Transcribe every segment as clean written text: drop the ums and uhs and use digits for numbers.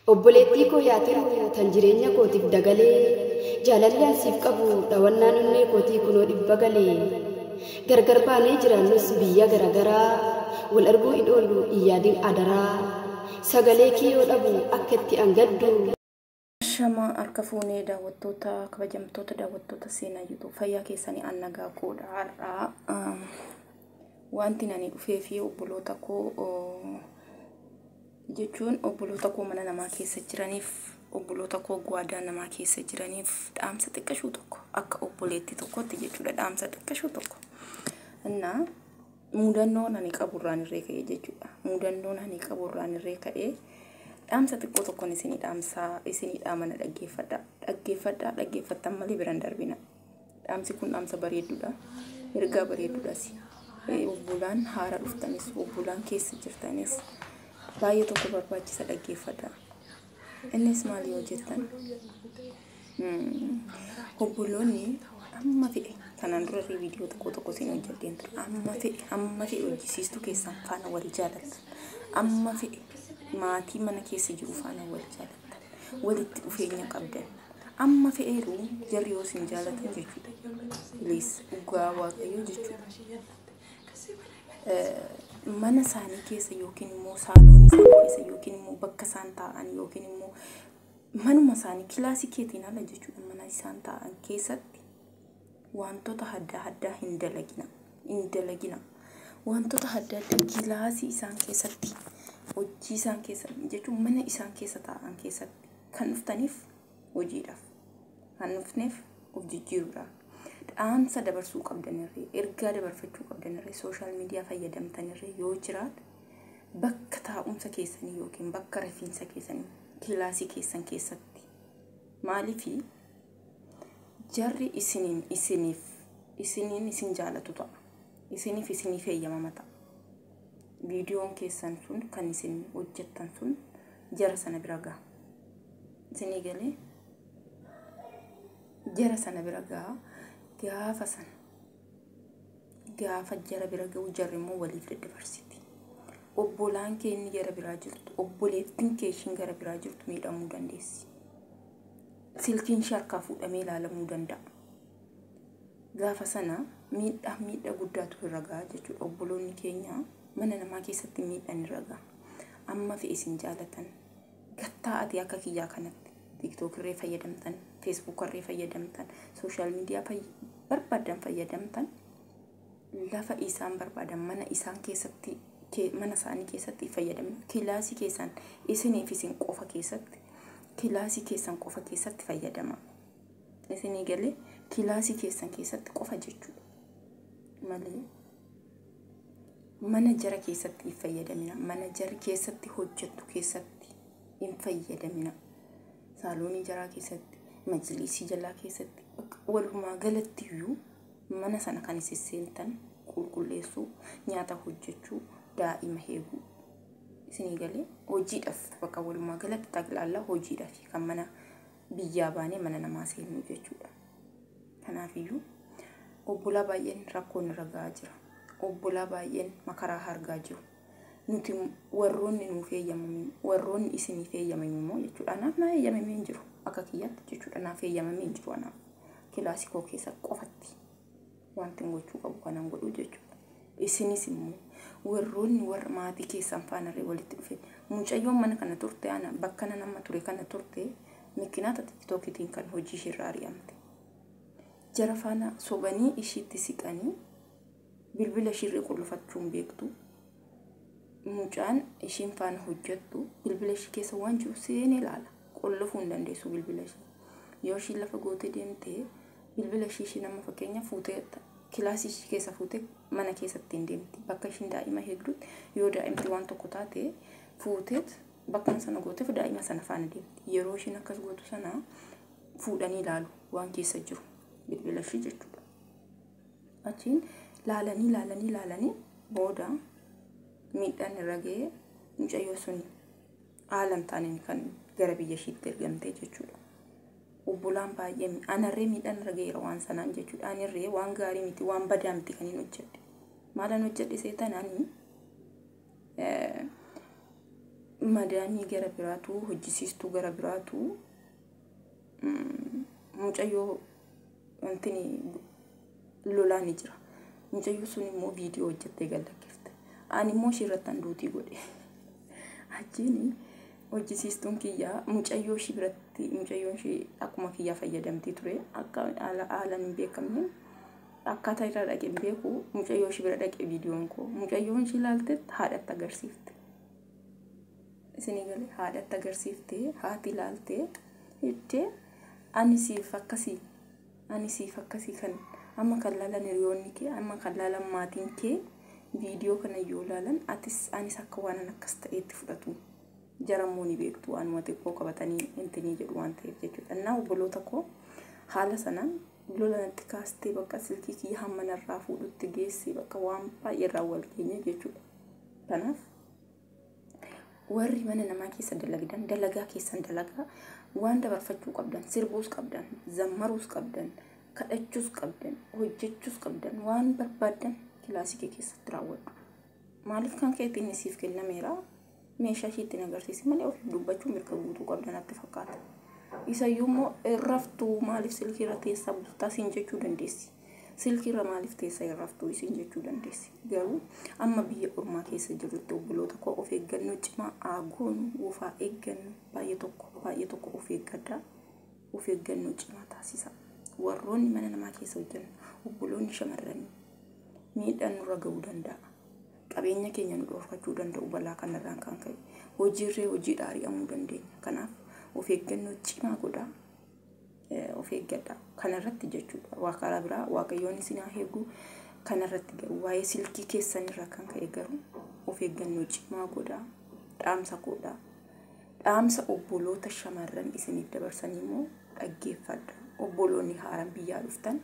Obboleettii koo yaa tiruu tan jireenya kootiif dagalee, jaalalli an siif qabu dhawannaan onnee kootii kunoo 100 galee. Gargar baanee jiraannus biyya garagaraa, wal arguu hin oollu hin yaadin adaraa. Sagalee kee yoo dhabu akka itti an gaddu. Ashama harka fuunee daawwattoota kabajamtoota daawwattoota seenaa YouTube fayyaa keessanii an nagaa koodha. Har'aa wanti nani dhufee fi obboloota koo jechuun obboloota koo mana namaa keessa jiraniif, obboloota koo gwaadaa namaa keessa jiraniif dhaamsa xiqqashuu tokko akka obboleetti tokkotti jechuudha, dhaamsa xiqqashuu tokko. Innaa mudannoon ani qabu irraan irree ka'ee jechuudha. Mudannoon ani qabu irraan irree ka'ee dhaamsa xiqqoo tokkoon isinii dhaamsaa isinii dhaamana dhaggeeffadha. Dhaggeeffadha, dhaggeeffattan malee biran darbina. Dhaamsi kun dhaamsa bareedduudha. Ergaa bareedduudhas. Obbolaan haara dhuftanis, obbolaan keessa jirtanis baay'ee tokko barbaachisa, dhaggeeffadha. Innis maal yoo jettan, obboloonni amma fe'e kanaan dura illee viidiyoo tokko tokko isin hojjedheen ture. Amma fe'e, amma fe'e hojjisiistuu keessan faana wal jaalattan. Amma fe'e maatii mana keessa jiru faana wal jaalattan. Walitti dhufeenya qabdan. Amma fe'eeru jarri yoo isin jaalatan jechuudha. Please, dhugaa Waaqayyoo jechuudha. Mana isaanii keessa yookiin immoo saaloonii isaanii keessa yookiin immoo bakka isaan taa'an yookiin immoo manuma isaanii kilaasii keetiin ala jechuudha, mana isaan taa'an keessatti wantoota adda addaa hin dalagina. Hin dalagina. Wantoota adda addaa kilaasii isaan keessatti, hojii isaan keessa jechuun mana isaan keessa taa'an keessatti kan dhuftaniif hojiidhaaf, kan dhufneef of jijjiiruudhaaf. Dhaamsa dabarsuu qabdanirree, ergaa dabarfachuu qabdanirree, social media fayyadamtanirree yoo jiraate bakka taa'umsa keessanii yookiin bakka rafiinsa keessanii kilaasii keessan keessatti. Maaliifi jarri isiniin isiniif isiniin isin jaalatu ta'a. Isiniif isiniif eeyyamama ta'a. Viidiyoon keessan sun kan isin hojjettan sun jara sana bira gaha. Isinii galee jara sana bira gaha. Gaafa sana gaafa jara bira gahu jarri immoo waliif daddabarsiti. Obbolaan kee inni gara biraa jirtu, obboleettiin kee ishiin gara biraa jirtu miidhamuu dandeessi. Silkiin ishee harkaa fuudhamee ilaalamuu danda'a. Gaafa sana miidhaa miidhaa guddaatu irra gaha jechuudha. Obboloonni keenya mana namaa keessatti miidhaan irra gaha. Amma fe'e isin jaalatan gattaa'ati akka kiyyaa kanatti TikTok irree fayyadamtan, Facebook irree fayyadamtan, social media barbaadan fayyadamtan, lafa isaan barbaadan mana isaan keessatti, mana isaanii keessatti fayyadamna. Kilaasii keessan isiniif isin qofa keessatti, kilaasii keessan qofa keessatti fayyadama. Isinii galee kilaasii keessan keessatti qofa jechuudha. Malee mana jara keessatti hin fayyadamina. Mana jara keessatti hojjettu keessatti hin fayyadamina. Saaloonii jaraa keessatti, majliisii jalaa keessatti, walumaa galatti iyyuu mana sana kan isin seentan qulqulleessuu, nyaata hojjechuu, daa'ima eeguu. Isinii galee hojiidhaaf bakka walumaa galatti xaqlaallaa hojiidhaaf kan mana biyyaa baanee mana namaa seennu jechuudha. Kanaafiyyuu obbolaa baay'een rakkoon irra gahaa jira. Obbolaa baay'een makaraa argaa jiru. Nuti warroonni nuuf eeyyamamin, warroonni isiniif eeyyamame immoo jechuudha. Anaaf naa eeyyamamee hin jiru akka kiyyaatti jechuudha. Naaf eeyyamamee hin jiru anaaf. Kilaasii koo keessa qofatti wanti gochuu qabu kanan godhu jechuudha. Isinis immoo warroonni warra maatii keessan faanarree walitti dhufe, mucayyoon mana kana turte, ana bakka nan amma ture kana turte, mikinaata TikTokitiin kan hojii isheerraa ari'amte. Jara faana sobanii ishiitti siqanii bilbila ishiirree qullufachuu hin beektu. Mucaan ishiin faana hojjettu bilbila ishii keessa waan jiru seenee ilaala. Qullufuu hin dandeessu bilbila ishii. Yoo ishiin lafa gootee deemtee bilbila ishii ishiin amma fakkeenya fuutee kilaasii ishii keessa fuutee mana keessatti hin deemti. Bakka ishiin daa'ima eegdutti yoo daa'imti waan tokko taate fuuteet bakka sana gooteef daa'ima sana faana deemti. Yeroo ishiin akkas gootu sana fuudhanii ilaalu waan keessa jiru bilbila ishii jechuudha. Achiin laalanii laalanii laalanii booda miidhaan irra ga'ee mucayyoo sun haala hin taaneen kan gara biyya ishiitti ergamte jechuudha. Obbolaan baay'ee anarree miidhaan irra ga'eera waan sanaan jechuudha. Anirree waan gaarii miti, waan badaa miti kan hin hojjedhe. Maalan hojjedhe seetan ani Madaamii gara biraatu, hojjisiistuu gara biraatu mucayyoo wantini lolaa ni jira. Mucayyoo sun immoo viidiyoo hojjettee gallakkifte. Ani immoo ishee irratti handuutii godhe. Achiin hojjisiistuun kiyyaa mucayyoo ishee biratti, mucayyoon ishee akkuma kiyyaa fayyadamtee ture, akka haalaan hin beekamne, akkaataa irraa dhaqee hin beeku, mucayyoo ishee bira dhaqee viidiyoon koo mucayyoon ishee ilaalte haadhatti agarsiifte. Isinii galee? Haadhatti agarsiifte, haati ilaalte jettee, ani siif akkasii, ani siif akkasii, kan amma kan laalan hiriyoonni kee, amma kan laalan maatiin kee viidiyoo kana yoo laalan atis anis akka waan akkas ta'eetti fudhatu. Jarammoo ni beektu, waanuma xiqqoo qabatanii intinii jedhu waan ta'eef jechuudha. Innaa obboloota koo, haala sanaan lola natti kaastee, bakka silkii kiyya hamma narraa fuudhutti geessee, bakka waan baay'ee irraa wal geenye jechuudha. Kanaaf warri mana namaa keessa dalagdan, dalagaa keessan dalagaa, waan dabarfachuu qabdan, sirbuus qabdan, zammaruus qabdan, kadhachuus qabdan, hojjechuus qabdan, waan barbaaddan kilaasii kee keessatti raawwadhu. Maaliif kan keetti inni siif kennameera, meeshaa isheetti agarsiisi malee ofiif dubbachuu mirga guutuu qabda natti fakkaata. Isayyuu immoo irraftuu maaliif silkii irra teessaa bultaa siin jechuu dandeessi. Silkii irra maaliif teessaa irraftuu isin jechuu dandeessi. Garuu amma biyya ormaa keessa jirrutti, obboloota koo, of eeggannoo cimaa haa goonu, ofaa eeggannu. Baay'ee tokko, baay'ee tokko of eeggadhaa. Of eeggannoo cimaa taasisa. Warroonni mana namaa keessa hojjennu, obboloonni shamarranii, miidhaan nurra ga'uu danda'a. Qabeenya keenya nu dhoorkachuu danda'u balaa kanarraan kan ka'e. Hojiirree hojiidhaa ari'amuu dandeenya. Kanaaf of eeggannoo cimaa godhaa. Of eeggadhaa. Kanarratti jechuudha. Waa karaa biraa Waaqayyoon isin haa eegu. Kanarratti garuu, waa'ee silkii keessanirraa kan ka'e garuu, of eeggannoo cimaa godhaa. Dhaamsa godhaa. Dhaamsa obboloota shamarran isiniif dabarsan immoo dhaggeeffadha. Obboloonni haaraan biyyaa dhuftan,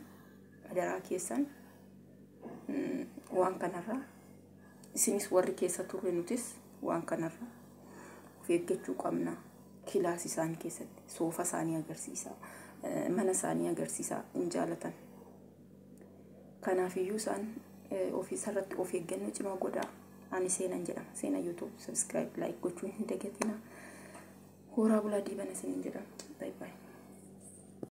adaraa keessan, waan kanarraa isinis warri keessa turre, nutis waan kanarraa of eeggachuu qabna. Kilaasii isaanii keessatti soofa isaanii agarsiisa, mana isaanii agarsiisa hin jaalatan. Kanaafiyyuu isaan ofiisarratti of eeggannoo cimaa godhaa. Ani Seenan jedhama. Seenaa YouTube subscribe, like gochuu hin dagatina. Horaa bulaa, diibana isiniin jedhama. Bye bye.